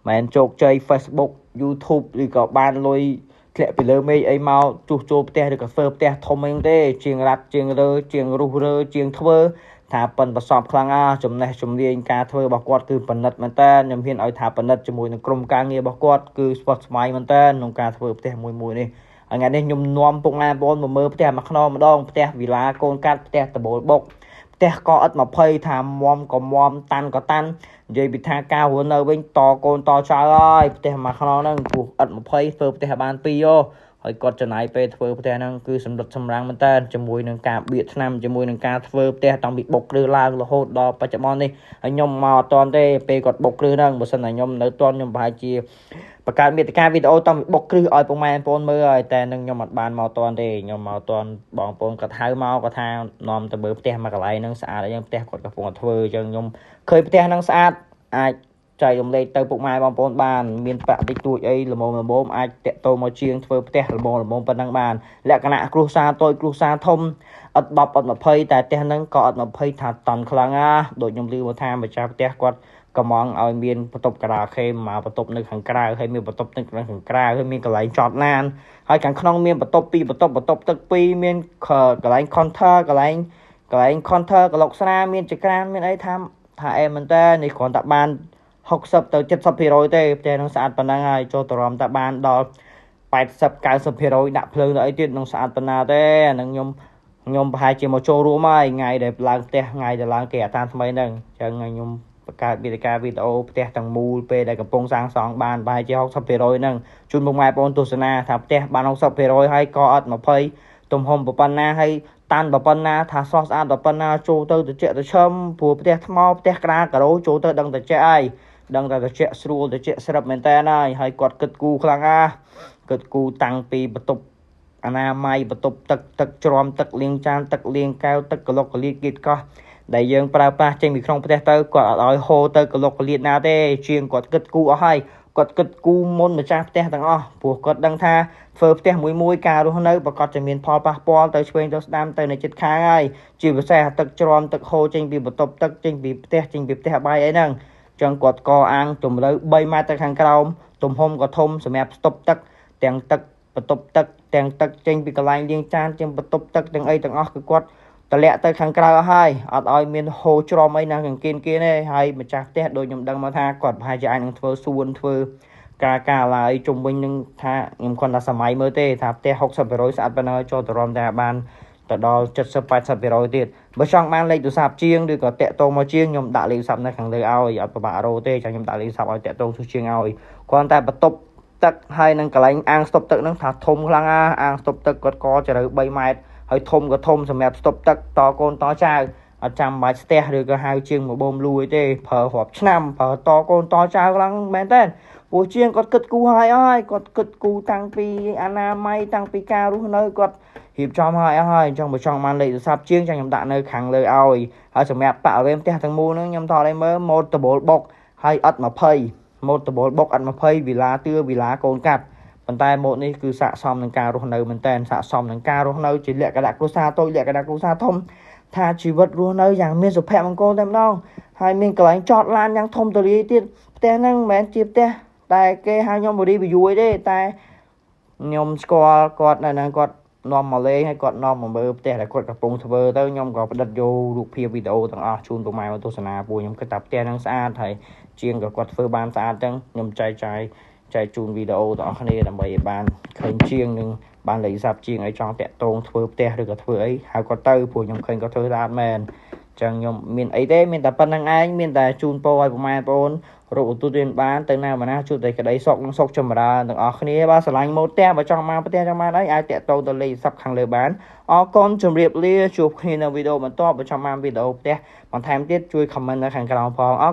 មិនជោគជ័យ Facebook YouTube ឬក៏បានលុយធ្លាក់ពីលើមេឃអីមកជួសជុលផ្ទះឬក៏ធ្វើផ្ទះធំអីទេជាងរ៉ាត់ជាងរើជាងរុះរើជាងធ្វើថាប៉ិនប្រសពខ្លាំងណាស់ចំណេះជំនាញការធ្វើរបស់គាត់គឺប៉និតមែនតើខ្ញុំហ៊ានឲ្យថាប៉និតជាមួយនឹងក្រុមការងាររបស់គាត់គឺស្វិតស្វាញមែនតើក្នុងការធ្វើផ្ទះមួយមួយនេះថ្ងៃនេះខ្ញុំនាំពុកម៉ែបងប្អូនមកមើលផ្ទះមួយខ្នងម្ដងផ្ទះវិឡាកូនកាត់ផ្ទះដបូលបុកផ្ទះកអិត20ថាមមក៏មមតាន់ក៏តាន់និយាយពីថាការរស់នៅវិញតកូនតចៅហើយផ្ទះមួយខ្នងហ្នឹងពោះឥត20ធ្វើផ្ទះបាន2យោហើយគាត់ចំណាយពេលធ្វើផ្ទះហ្នឹងគឺសម្រិតសម្រាំងមែនតើជាមួយនឹងការបៀកថ្នាំជាមួយនឹងការធ្វើផ្ទះតាំងពីបុកគ្រឹះឡើងរហូតដល់បច្ចុប្បន្ននេះហើយខ្ញុំមកអត់ទាន់ទេពេលគាត់បុកគ្រឹះហ្នឹងបើសិនតែខ្ញុំនៅទាន់ខ្ញុំប្រហែលជាបង្កើតមាតិកាវីដេអូតាំងពីបុកគ្រឹះឲ្យពុកម៉ែបងប្អូនមើលហើយតែនឹងខ្ញុំអត់បានមកទាន់ទេខ្ញុំមកទាន់បងប្អូនគាត់ហៅមកគាត់ថានាំទៅមើលផ្ទះមួយកន្លែងហ្នឹងស្អាតអញ្ចឹងផ្ទះគាត់កំពុងតែធ្វើអញ្ចឹងខ្ញុំឃើញផ្ទះហ្នឹងស្អាតអាចចែករំលែកទៅពុកម៉ែបងប្អូនបានមានប្រាក់តិចតួចអីល្មមល្មមអាចតាក់ទងមកជាងធ្វើផ្ទះល្មមល្មមប៉ុណ្ណឹងបានលក្ខណៈគ្រួសារតូចគ្រួសារធំអត់10អត់20តែផ្ទះហ្នឹងក៏អត់20ថាតន់ខ្លាំងណាដូចខ្ញុំឮមកថាម្ចាស់ផ្ទះគាត់កំងឲ្យមានបន្ទប់ការ៉ាអូខេមកបន្ទប់នៅខាងក្រៅហើយមានបន្ទប់ទឹកនៅខាងក្រៅហើយមានកន្លែងចតឡានហើយខាងក្នុងមានបន្ទប់2បន្ទប់បន្ទប់ទឹក2មានកន្លែង counter កន្លែង counter ក្លុកស្រាមានចក្រានមានអីថាអែមែនតើនេះគ្រាន់តែបាន60ទៅ70%ទេផ្ទះនឹងស្អាតប៉ុណ្ណឹងហើយចូលតរំតែបានដល់80 90%ដាក់ភ្លើងទៅអីទៀតនឹងស្អាតប៉ុណ្ណាទេអានឹងខ្ញុំប្រហែលជាមកចូលរួមហើយថ្ងៃដែលឡើងផ្ទះថ្ងៃដែលឡើងគេអតានថ្មីហ្នឹងអញ្ចឹងខ្ញុំបង្កើតមាតិកាវីដេអូផ្ទះទាំងមូលពេលដែលកំពុងសាងសង់បានប្រហែលជា60%ហ្នឹងជូនពុកម៉ែបងប្អូនទស្សនាថាផ្ទះបាន60%ហើយក៏អត់20ទំហំប៉ុណ្ណាហើយតាន់ប៉ុណ្ណាថាស្រស់ស្អាតប៉ុណ្ណាចូលទៅត្រជាក់ត្រឈឹមព្រោះផ្ទះថ្មផ្ទះក្តារការ៉ូចូលទៅដឹងត្រជាក់ហើយដឹងតែត្រជាក់ស្រួលត្រជាក់ស្រាប់មែនតើហើយគាត់គិតគូរខ្លាំងណាស់គិតគូរតាំងពីបន្ទប់អនាម័យបន្ទប់ទឹកទឹកជ្រាំទឹកលាងចានទឹកលាងកែវទឹកក្លុកកលៀតគៀតកោះដែលយើងប្រើប្រាស់ចេញពីក្នុងផ្ទះទៅគាត់អត់ឲ្យហូរទៅក្លុកកលៀតណាទេជាងគាត់គិតគូរអស់ហើយគាត់គិតគូរមុនម្ចាស់ផ្ទះទាំងអស់ព្រោះគាត់ដឹងថាធ្វើផ្ទះមួយមួយការរស់នៅប្រកាសจะមានផលប៉ះពាល់ទៅឆ្វេងទៅស្ដាំទៅនៅជិតខាងហើយជាពិសេសទឹកជ្រាំទឹកហូរចេញពីបន្ទប់ទឹកចេញពីផ្ទះចេញពីផ្ទះបាយអីហ្នឹងចឹងគាត់កអាងជម្រៅ3ម៉ែត្រទៅខាងក្រោមទំហំក៏ធំសម្រាប់ស្តុបទឹកទាំងទឹកបន្ទប់ទឹកទាំងទឹកចេញពីកន្លែងលាងចានទាំងបន្ទប់ទឹកទាំងអីទាំងអស់គឺគាត់តម្លាក់ទៅខាងក្រៅអស់ហើយអត់ឲ្យមានហូរច្រំអីណាកង្គៀនគេទេហើយម្ចាស់ផ្ទះដូចខ្ញុំដឹងមកថាគាត់ប្រហែលជាអាចនឹងធ្វើសួនធ្វើការឡើយជុំវិញនឹងថាខ្ញុំគាត់ថាសម័យមើលទេថាផ្ទះ60%ស្អាតប៉ុណ្ណឹងចូលទៅរំតែបានទៅដល់70 80%ទៀតបើចង់បានលេខទូរស័ព្ទជាងឬក៏តាក់ទងមកជាងខ្ញុំដាក់លេខទូរស័ព្ទនៅខាងលើឲ្យអត់ពិបាករកទេចាំខ្ញុំដាក់លេខទូរស័ព្ទឲ្យតាក់ទងជួយជាងឲ្យគ្រាន់តែបន្ទប់ទឹកហើយនឹងកន្លែងអាងស្តុបទឹកហ្នឹងថាធំខ្លាំងណាស់អាងស្តុបទឹកគាត់កជម្រៅ3ម៉ែត្រហើយធំក៏ធំសម្រាប់ស្តុបទឹកតកូនតចៅអត់ចាំបាច់ស្ទះឬក៏ហៅជាងមកបូមលួយទេប្រើរាប់ឆ្នាំប្រើតកូនតចៅខ្លាំងមែនតើព្រោះជាងគាត់គិតគូរហើយហើយគាត់គិតគូរតាំងពីអនាម័យតាំងពីការរស់នៅគាត់រៀបចំហើយហើយអញ្ចឹងបើចង់បានលេខទូរស័ព្ទជាងចាំខ្ញុំដាក់នៅខាងលើឲ្យហើយសម្រាប់បរិវេណផ្ទះទាំងមូលហ្នឹងខ្ញុំថតឲ្យមើលម៉ូតដបូលបុកហើយអត់20ម៉ូតដបូលបុកអត់20វីឡាទឿវីឡាកូនកាត់ប៉ុន្តែម៉ូតនេះគឺស័ក្តិសមនឹងការរស់នៅមែនតើស័ក្តិសមនឹងការរស់នៅជាលក្ខណៈគ្រួសារតូចលក្ខណៈគ្រួសារធំថាជីវិតរស់នៅយ៉ាងមានសុភមង្គលតែម្ដងហើយមានកន្លែងចតឡានយ៉ាងធំទូលាយទៀតផ្ទះហ្នឹងមិនមែនជាផ្ទះតែគេហៅខ្ញុំមក review ទេតែខ្ញុំស្គាល់គាត់នៅហ្នឹងគាត់នាំមកលេងហើយគាត់នាំមកមើលផ្ទះដែលគាត់កំពុងធ្វើទៅខ្ញុំក៏ផ្ដិតយករូបភាពវីដេអូទាំងអស់ជូនពុកម៉ែមកទស្សនាពួកខ្ញុំគិតថាផ្ទះហ្នឹងស្អាតហើយជាងក៏គាត់ធ្វើបានស្អាតចឹងខ្ញុំចែកជូនវីដេអូទាំងអស់គ្នាដើម្បីឲ្យបានឃើញជាងនឹងបានលេខទូរស័ព្ទជាងឲ្យចង់តាក់ទងធ្វើផ្ទះឬក៏ធ្វើអីហៅគាត់ទៅព្រោះខ្ញុំឃើញគាត់ធ្វើស្អាតមែនចឹងខ្ញុំមានអីទេមានតែប៉ុណ្្នឹងឯងមានតែជូនពរឲ្យពុកម៉ែបងប្អូនរកឧទ្ទិសបានទៅណាមកណាជួបតែក្តីសុខនិងសុខចម្រើនទាំងអស់គ្នាបាទស្រឡាញ់ម៉ូតផ្ទះបើចង់មកផ្ទះចង់បានអីអាចតាក់ទងទៅលេខទូរស័ព្ទខាងលើបានអរគុណជម្រាបលាជួបគ្នានៅវីដេអូបន្ទាប់បើចង់បានវីដេអូផ្ទះបន្ថែមទៀតជួយ comment នៅខាងក្រោមផងអរ